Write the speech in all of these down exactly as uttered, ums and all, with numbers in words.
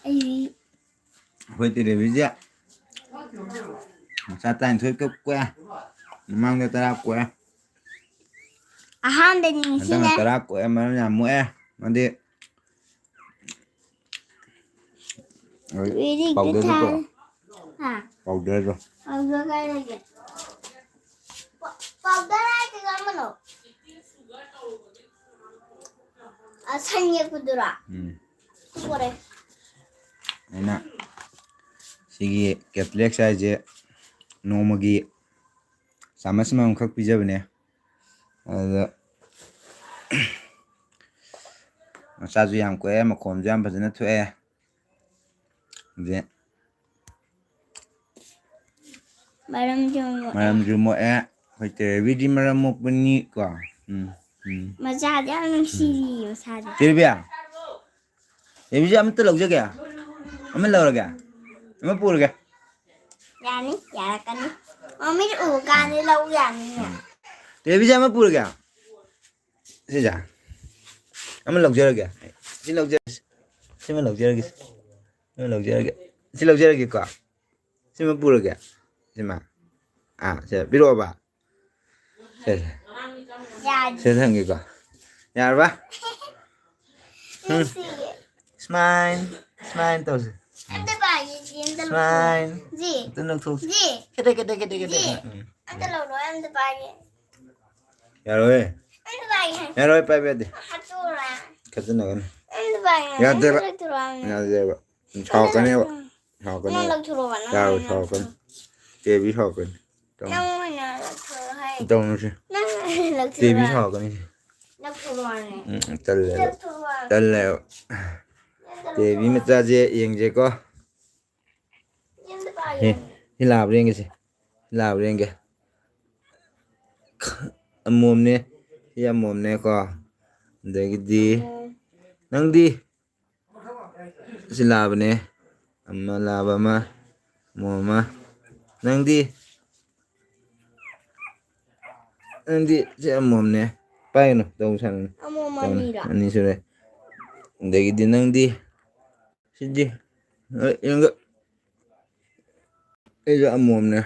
ꯑꯩ ꯑꯩꯈꯣꯏ ꯇꯦꯔꯦꯕꯤꯁꯦ ꯃꯆꯥ ꯇꯔꯥꯅꯤꯊꯣꯏ ꯀꯛ ꯀꯣꯛꯑꯦ꯫ ꯃꯃꯥꯡꯗ ꯇꯔꯥ ꯀꯣꯛꯑꯦ꯫ ꯑꯍꯥꯟꯕꯅꯤ ꯍꯟꯗꯛꯅ ꯁꯤꯅ꯫ ꯇꯔꯥ ꯀꯣꯛꯑꯦ, ꯃꯔꯝ ꯌꯥꯝ ꯃꯣꯛꯑꯦ꯫ ꯃꯥꯗꯤ ꯔꯤꯗꯤ ꯄꯥꯎꯗꯔꯗꯣ ꯄꯤꯊꯛꯑꯦ꯫ ꯄꯨꯔꯛꯑꯣ꯫ ꯍꯥ? ꯄꯥꯎꯗꯔꯗꯣ꯫ ꯄꯥꯎꯗꯔ ꯀꯥꯏ ꯂꯩꯒꯦ? ꯄꯥ-, ꯄꯥꯎꯗꯔ ꯍꯥꯏꯁꯦ ꯀꯔꯝꯕꯅꯣ? ꯑ, ꯁꯟ ꯌꯦꯛꯄꯗꯨꯔꯣ? ꯎꯝ꯫ ꯄꯨꯔꯦ꯫ ꯑꯩꯅ ꯁꯤꯒꯤ ꯀꯦꯇꯂꯦꯛꯁ ꯍꯥꯏꯁꯦ ꯅꯣꯡꯃꯒꯤ ꯆꯥꯃꯁ ꯑꯃꯃꯝꯈꯛ ꯄꯤꯖꯕꯅꯦ꯫ ꯑꯗꯨꯗ ꯃꯆꯥꯁꯨ ꯌꯥꯝ ꯀꯣꯛꯑꯦ, ꯃꯈꯣꯝꯁꯨ ꯌꯥꯝ ꯐꯖꯅ ꯊꯣꯛꯑꯦ꯫ ꯑꯗꯩ ꯃꯔꯝꯁꯨ ꯃꯣꯛꯑꯦ꯫ ꯃꯔꯝꯁꯨ ꯃꯣꯛꯑꯦ꯫ ꯑꯩꯈꯣꯏ ꯇꯦꯔꯦꯕꯤꯗꯤ ꯃꯔꯝ ꯃꯣꯛꯄꯅꯤ ꯀꯣ꯫ ꯎꯝ, ꯎꯝ꯫ ꯃꯆꯥꯗꯤ ꯌꯥꯝ ꯅꯨꯡꯁꯤꯔꯤ, ꯃꯁꯥꯗꯤ꯫ ꯇꯦꯔꯦꯕꯤ? ꯇꯦꯔꯦꯕꯤꯁꯦ ꯑꯃꯇ ꯂꯧꯖꯒꯦ? ꯑꯃ ꯂꯧꯔꯒꯦ? ꯑꯃ ꯄꯨꯔꯒꯦ? ꯌꯥꯅꯤ, ꯌꯥꯔꯛꯀꯅꯤ꯫ ꯃꯃꯤꯠ ꯎ ꯀꯥꯟꯗ ꯂꯧ ꯌꯥꯅꯤꯌꯦ꯫ ꯇꯦꯔꯦꯕꯤꯁꯦ ꯑꯃ ꯄꯨꯔꯒꯦ? ꯁꯤꯁꯦ꯫ ꯑꯃ ꯂꯧꯖꯔꯒꯦ꯫ ꯁꯤ ꯂꯧꯖꯔꯒꯦ꯫ ꯁꯤꯃ ꯂꯧꯖꯔꯒꯦ꯫ ꯁꯤꯃ ꯂꯧꯖꯔꯒꯦ꯫ ꯁꯤ ꯂꯧꯖꯔꯒꯦꯀꯣ꯫ ꯁꯤꯃ ꯄꯨꯔꯒꯦ꯫ ꯁꯤꯃ꯫ ꯑꯥ, ꯁꯦ, ꯄꯤꯔꯛꯑꯣꯕ꯫ ꯁꯦ, ꯁꯦ꯫ ꯌꯥꯗꯦ꯫ ꯁꯤꯗ ꯊꯝꯒꯦꯀꯣ꯫ ꯌꯥꯔꯕ? ꯎꯝ꯫ ꯅꯨꯡꯁꯤꯌꯦ꯫ Smile, smile ꯇꯧꯁꯦ꯫ ꯑꯝꯇ ꯄꯥꯏꯒꯦ, ꯁꯤ ꯑꯝꯇ ꯂꯧꯊꯣꯛ-, Smile꯫ ꯁꯤ꯫ ꯑꯝꯇ ꯂꯧꯊꯣꯛꯁꯦ꯫ ꯁꯤ꯫ ꯀꯦꯗꯦ, ꯀꯦꯗꯦ, ꯀꯦꯗꯦ, ꯀꯦꯗꯦ꯫ ꯁꯤ꯫ ꯎꯝ, ꯎꯝ꯫ ꯑꯝꯇ ꯂꯧꯔꯣ, ꯑꯝꯇ ꯄꯥꯏꯒꯦ꯫ ꯌꯥꯔꯣꯏꯌꯦ꯫ ꯑꯝꯇ ꯄꯥꯏꯒꯦ꯫ ꯌꯥꯔꯣꯏ, ꯄꯥꯏꯕ ꯌꯥꯗꯦ꯫ ꯍꯥꯠꯇꯣꯛꯑꯣꯔꯥ? ꯈꯠꯆꯟꯅꯒꯅꯤ꯫ ꯑꯝꯇ ꯄꯥꯏꯒꯦ꯫ ꯌꯥꯗꯦꯕ꯫ ꯑꯝꯇ ꯂꯧꯊꯣꯔꯛꯑꯣ, ꯑꯝꯇ꯫ ꯌꯥꯗꯦꯕ꯫ ꯁꯥꯎꯔꯛꯀꯅꯦꯕ꯫ ꯅꯪ ꯁꯥꯎꯔꯛꯀꯅꯦꯕ꯫ ꯂꯧꯊꯣꯔꯛꯑꯣꯕ, ꯅꯪ ꯌꯥꯔꯣꯏ, ꯑꯣꯏꯅ ꯁꯥꯎꯔꯛꯀꯅꯤ꯫ ꯂꯧꯊꯣꯔꯛꯑꯣ꯫ ꯇꯦꯕꯤ ꯁꯥꯎꯔꯛꯀꯅꯤ꯫ ꯇꯧꯅꯨ꯫ ꯅꯪ ꯑꯣꯏꯅ ꯂꯧꯊꯣꯔꯛꯑꯣ ꯍꯥꯏ꯫ ꯇꯧꯅꯨꯁꯦ꯫ ꯅꯪ ꯑꯣꯏꯅ ꯂꯧꯊꯣꯔꯛꯑꯣ꯫ ꯇꯦꯕꯤ ꯁꯥꯎꯔꯛꯀꯅꯤ꯫ ꯂꯧꯊꯣꯔꯛꯑꯣꯅꯦ꯫ ꯎꯝ, ꯎꯝ, ꯇꯜꯂꯦꯕ꯫ ꯂꯧꯊꯣꯔꯛꯑꯣ꯫ ꯇꯜꯂꯦꯕ꯫ ꯅꯪ ꯇꯦꯕꯤ ꯂꯧꯊꯣꯔꯛꯑꯣ꯫ ꯃꯆꯥꯁꯦ ꯌꯦꯡꯁꯦꯀꯣ꯫ ꯌꯨꯝꯗ ꯄꯥꯏꯌꯣ꯫ ꯍꯦ, ꯁꯤ ꯂꯥꯕ꯭ꯔꯥ ꯌꯦꯡꯒꯦꯁꯦ꯫ ꯁꯤ ꯂꯥꯕ꯭ꯔꯥ ꯌꯦꯡꯒꯦ꯫ ꯑꯃꯣꯝꯅꯦ꯫ ꯁꯤ ꯑꯃꯣꯝꯅꯦꯀꯣ꯫ ꯑꯗꯒꯤꯗꯤ ꯑꯃꯣꯝ꯫ ꯅꯪꯗꯤ? ꯁꯤ ꯂꯥꯕꯅꯦ꯫ ꯑꯃ ꯂꯥꯕ ꯑꯃ꯫ ꯑꯃꯣꯝ ꯑꯃ꯫ ꯅꯪꯗꯤ? ꯅꯪꯗꯤ ꯁꯤ ꯑꯃꯣꯝꯅꯦ꯫ ꯄꯥꯏꯒꯅꯨ, ꯇꯧ ꯁꯥꯟꯅꯅꯨ꯫ ꯑꯃꯣꯝ ꯇꯧꯅꯨ꯫ ꯑꯅꯤꯔꯣ? ꯑꯅꯤ ꯁꯨꯔꯦ꯫ ꯑꯗꯒꯤꯗꯤ ꯅꯪꯗꯤ? ꯁꯤꯗꯤ꯫ ꯑ, ꯌꯦꯡꯒ-, ꯑꯩꯁꯨ ꯑꯃꯣꯝꯅꯦ꯫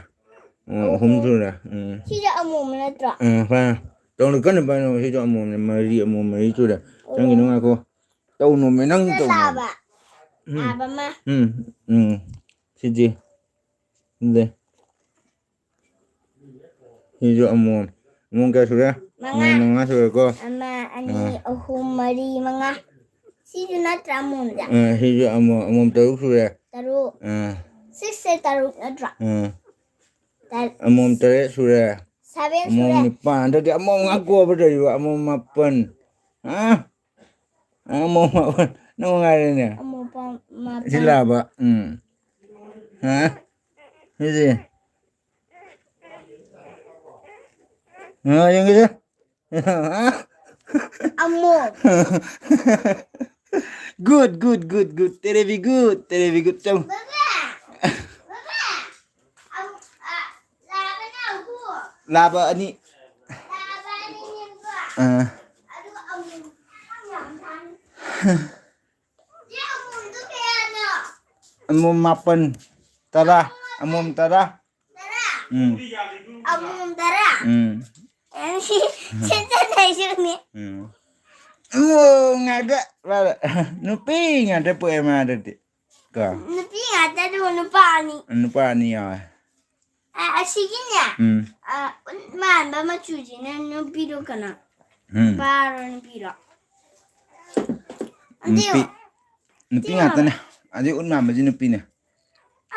ꯑꯣ, ꯑꯍꯨꯝ ꯁꯨꯔꯦ꯫ ꯎꯝ꯫ ꯁꯤꯁꯨ ꯑꯃꯣꯝ ꯅꯠꯇ꯭ꯔꯣ? ꯎꯝ, ꯐꯔꯦ꯫ ꯇꯧꯅ ꯀꯟꯅ ꯄꯥꯏꯅꯧ꯫ ꯁꯤꯁꯨ ꯑꯃꯣꯝꯅꯦ꯫ ꯃꯔꯤ, ꯑꯃꯣꯝ ꯃꯔꯤ ꯁꯨꯔꯦ꯫ ꯆꯪꯒꯤꯅꯨ, ꯉꯥꯏꯈꯣ꯫ ꯇꯧꯅꯣꯃꯦ, ꯅꯪ ꯁꯤꯗ ꯇꯧꯅꯣꯃꯦ꯫ ꯂꯥꯕ꯫ ꯎꯝ꯫ ꯂꯥꯕ ꯑꯃ꯫ ꯎꯝ, ꯎꯝ꯫ ꯁꯤꯗꯤ꯫ ꯁꯤꯗꯤ꯫ ꯁꯤꯁꯨ ꯑꯃꯣꯝ꯫ ꯑꯃꯣꯝ ꯀꯌꯥ ꯁꯨꯔꯦ? ꯃꯉꯥ꯫ ꯑꯃꯣꯝ ꯃꯉꯥ ꯁꯨꯔꯦꯀꯣ꯫ ꯑꯃ, ꯑꯅꯤ, ꯑꯥ꯫ ꯑꯍꯨꯝ, ꯃꯔꯤ, ꯃꯉꯥ꯫ ꯁꯤꯁꯨ ꯅꯠꯇ꯭ꯔꯥ ꯑꯃꯣꯝꯁꯦ? ꯑꯥ, ꯁꯤꯁꯨ ꯑꯃꯣꯝ, ꯑꯃꯣꯝ ꯇꯔꯨꯛ ꯁꯨꯔꯦ꯫ ꯇꯔꯨꯛ꯫ ꯑꯥ꯫ ꯁꯤꯛꯁꯁꯦ ꯇꯔꯨꯛ ꯅꯠꯇ꯭ꯔꯥ? ꯑꯥ꯫ ꯇꯔ-, ꯑꯃꯣꯝ ꯇꯔꯦꯠ ꯁꯨꯔꯦ꯫ ꯁꯚꯦꯟ ꯑꯃꯣꯝ ꯁꯨꯔꯦ꯫ ꯅꯤꯄꯥꯟ꯫ ꯍꯟꯗꯛꯇꯤ ꯑꯃꯣꯝ ꯉꯥꯛ ꯀꯣꯕ ꯇꯧꯔꯤꯕ꯫ ꯑꯃꯣꯝ ꯃꯥꯄꯟ꯫ ꯍꯥ? ꯑꯃꯣꯝ ꯃꯥꯄꯟ꯫ ꯅꯨꯡꯉꯥꯏꯔꯦꯅꯦ꯫ ꯑꯃꯣꯝ ꯄꯥ-, ꯃꯥꯄꯟ꯫ ꯁꯤ ꯂꯥꯕ꯫ ꯎꯝ꯫ ꯍꯥ? ꯁꯤꯁꯦ꯫ ꯑ, ꯌꯦꯡꯒꯦꯁꯦ꯫ ꯑꯃꯣꯝ꯫ Good, good, good, good꯫ ꯇꯦꯔꯦꯕꯤ good, ꯇꯦꯔꯦꯕꯤ good꯫ ꯆꯪꯉꯨ꯫ ꯕꯕꯥ, ꯕꯕꯥ, ꯑꯝ, ꯑ, ꯂꯥꯕꯅ ꯑꯍꯨꯝ꯫ ꯂꯥꯕ ꯑꯅꯤ꯫ ꯂꯥꯕ ꯑꯅꯤ ꯅꯦꯕ꯫ ꯑ꯫ ꯑꯗꯨꯒ ꯑꯃꯣꯝ ꯌꯥꯝ ꯌꯥꯝ ꯆꯥꯅꯤ꯫ ꯁꯤ ꯑꯃꯣꯝꯗꯣ ꯀꯌꯥꯅꯣ? ꯑꯃꯣꯝ ꯃꯥꯄꯟ, ꯇꯔꯥ, ꯑꯃꯣꯝ ꯇꯔꯥ꯫ ꯇꯔꯥ? ꯎꯝ꯫ ꯑꯃꯣꯝ ꯇꯔꯥ? ꯎꯝ꯫ ꯑꯦ, ꯁꯤ, ꯁꯤ ꯇꯔꯥ ꯍꯥꯏꯁꯤꯅꯦ꯫ ꯎꯝ꯫ ꯑꯣ, ꯉꯥꯛꯇ, ꯃꯥꯗ, ꯅꯨꯄꯤ ꯉꯥꯛꯇ ꯄꯣꯛꯑꯦ ꯃꯥꯗꯗꯤ꯫ ꯀꯣ? ꯅꯨꯄꯤ ꯉꯥꯛꯇ, ꯑꯗꯨꯒ ꯅꯨꯄꯥ ꯑꯅꯤ꯫ ꯅꯨꯄꯥ ꯑꯅꯤ ꯌꯥꯎꯋꯦ꯫ ꯑ, ꯑꯁꯤꯒꯤꯅꯦ, ꯎꯝ꯫ ꯑ, ꯎꯠ ꯃꯥꯟꯕ ꯃꯆꯨꯁꯤꯅ ꯅꯨꯄꯤꯔꯣ ꯀꯅꯥ? ꯎꯝ꯫ ꯅꯨꯄꯥꯔꯣ ꯅꯨꯄꯤꯔꯣ? ꯑꯗꯨ ꯅꯨꯄꯤ, ꯅꯨꯄꯤ ꯁꯤ ꯉꯥꯛꯇꯅꯦ꯫ ꯃꯥꯟꯕ꯫ ꯑꯗꯨ ꯎꯠ ꯃꯥꯟꯕꯁꯤ ꯅꯨꯄꯤꯅꯦ꯫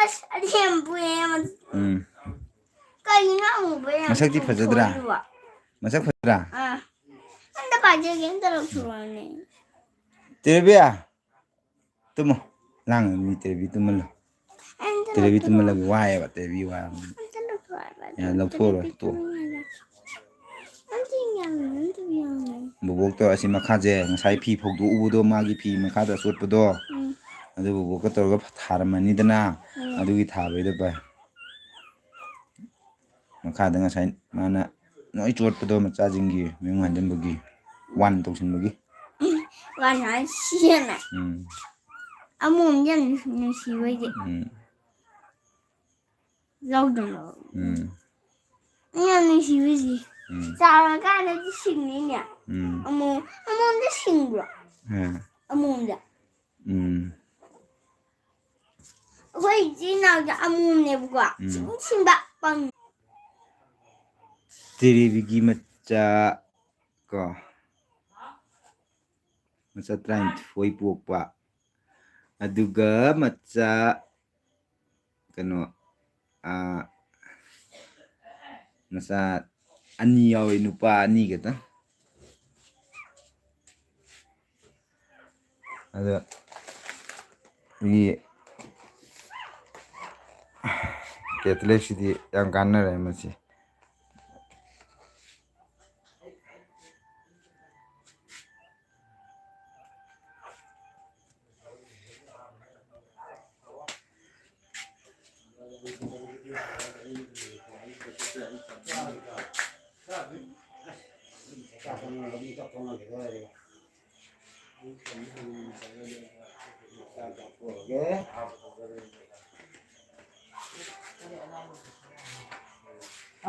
ꯑꯁ, ꯑꯗꯨ ꯌꯥꯝ ꯄꯨꯑꯦ, ꯃ-, ꯎꯝ꯫ ꯀꯩꯒꯤꯅꯣ ꯑꯃꯨꯕ ꯌꯥꯝ ꯃꯁꯛꯇꯤ ꯐꯖꯗ꯭ꯔꯥ? ꯆꯣꯡꯊꯣꯛꯏꯗꯨꯕꯣ? ꯃꯁꯛ ꯐꯖꯗ꯭ꯔꯥ? ꯑꯥ꯫ ꯑꯝꯇ ꯄꯥꯏꯖꯒꯦ, ꯑꯝꯇ ꯂꯧꯊꯣꯔꯛꯑꯣꯅꯦ꯫ ꯇꯦꯔꯦꯕꯤꯌꯥ, ꯇꯨꯝꯃꯣ꯫ ꯂꯥꯡꯒꯅꯨ, ꯃꯤ ꯇꯦꯔꯦꯕꯤ ꯇꯨꯝꯍꯜꯂꯣ꯫ ꯑꯝꯇ ꯇꯦꯔꯦꯕꯤ ꯂꯧꯊꯣꯔꯛꯑꯣ꯫ ꯇꯨꯝꯍꯜꯂꯒꯦ, ꯋꯥꯏꯌꯦꯕ ꯇꯦꯔꯦꯕꯤ ꯋꯥꯏ꯫ ꯑꯝꯇ ꯂꯧꯊꯣꯔꯛꯑꯣ, ꯌꯥ, ꯂꯧꯊꯣꯛꯑꯔꯣꯏ, ꯇꯦꯔꯦꯕꯤ ꯇꯣꯛꯑꯣ꯫ ꯇꯨꯝꯍꯜꯂꯒꯦ꯫ ꯑꯝꯇ ꯌꯥꯡꯉꯨ, ꯑꯝꯇ ꯌꯥꯡꯉꯨ꯫ ꯕꯣꯕꯣꯛꯇꯣ ꯑꯁꯤ ꯃꯈꯥꯁꯦ ꯉꯁꯥꯏ ꯐꯤ ꯐꯧꯗꯣꯛꯎꯕꯗꯣ, ꯃꯥꯒꯤ ꯐꯤ ꯃꯈꯥꯗ ꯑꯆꯣꯠꯄꯗꯣ, ꯎꯝ꯫ ꯑꯗꯨ ꯕꯣꯕꯣꯛꯀ ꯇꯧꯔꯒ ꯊꯥꯔꯝꯃꯅꯤꯗꯅ, ꯎꯝ꯫ ꯑꯗꯨꯒꯤ ꯊꯥꯕꯩꯗꯣ ꯚꯥꯏ꯫ ꯃꯈꯥꯗ ꯉꯁꯥꯏ ꯃꯥꯅ ꯂꯣꯏ ꯆꯣꯠꯄꯗꯣ ꯃꯆꯥꯁꯤꯡꯒꯤ ꯃꯌꯨꯡ ꯍꯟꯖꯟꯕꯒꯤ, ꯋꯥꯟ ꯇꯧꯁꯤꯟꯕꯒꯤ꯫ ꯋꯥꯟ ꯍꯥꯏ ꯁꯤꯖꯤꯟꯅ꯫ ꯎꯝ꯫ ꯑꯃꯣꯝꯗꯤ ꯌꯥꯝ ꯅꯨꯡꯁꯤꯕ ꯑꯩꯗꯤ꯫ ꯎꯝ꯫ ꯂꯧꯗꯅ꯫ ꯎꯝ꯫ ꯑꯩ ꯌꯥꯝ ꯅꯨꯡꯁꯤꯕꯁꯤ꯫ ꯎꯝ꯫ ꯆꯥꯎꯔꯀꯥꯟꯗꯗꯤ ꯁꯤꯡꯅꯤꯅꯦ꯫ ꯎꯝ꯫ ꯑꯃꯣꯝ-, ꯑꯃꯣꯝꯗꯤ ꯁꯤꯡꯕ꯭ꯔꯣ? ꯑꯥ꯫ ꯑꯃꯣꯝꯗ꯫ ꯎꯝ꯫ ꯑꯩꯈꯣꯏ ꯏꯆꯤꯟ ꯏꯅꯥꯎꯁꯦ ꯑꯃꯣꯝꯅꯦꯕꯀꯣ꯫ ꯎꯝ꯫ ꯁꯤꯡ ꯁꯤꯡꯕ ꯄꯪ-꯫ ꯇꯦꯔꯦꯕꯤꯒꯤ ꯃꯆꯥ ꯀꯣ꯫ ꯃꯆꯥ ꯇꯔꯥꯅꯤꯊꯣꯏ ꯄꯣꯛꯄ꯫ ꯑꯗꯨꯒ ꯃꯆꯥ ꯀꯩꯅꯣ, ꯑꯥ, ꯃꯆꯥ ꯑꯅꯤ ꯌꯥꯎꯋꯤ, ꯅꯨꯄꯥ ꯑꯅꯤ ꯈꯛꯇꯪ꯫ ꯑꯗ ꯃꯤ ꯀꯦꯊꯂꯤꯛꯁꯤꯗꯤ ꯌꯥꯝ ꯀꯥꯟꯅꯔꯦ ꯃꯁꯤ꯫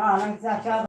ꯑꯥ, ꯅꯪ ꯆꯥꯛ ꯆꯥ-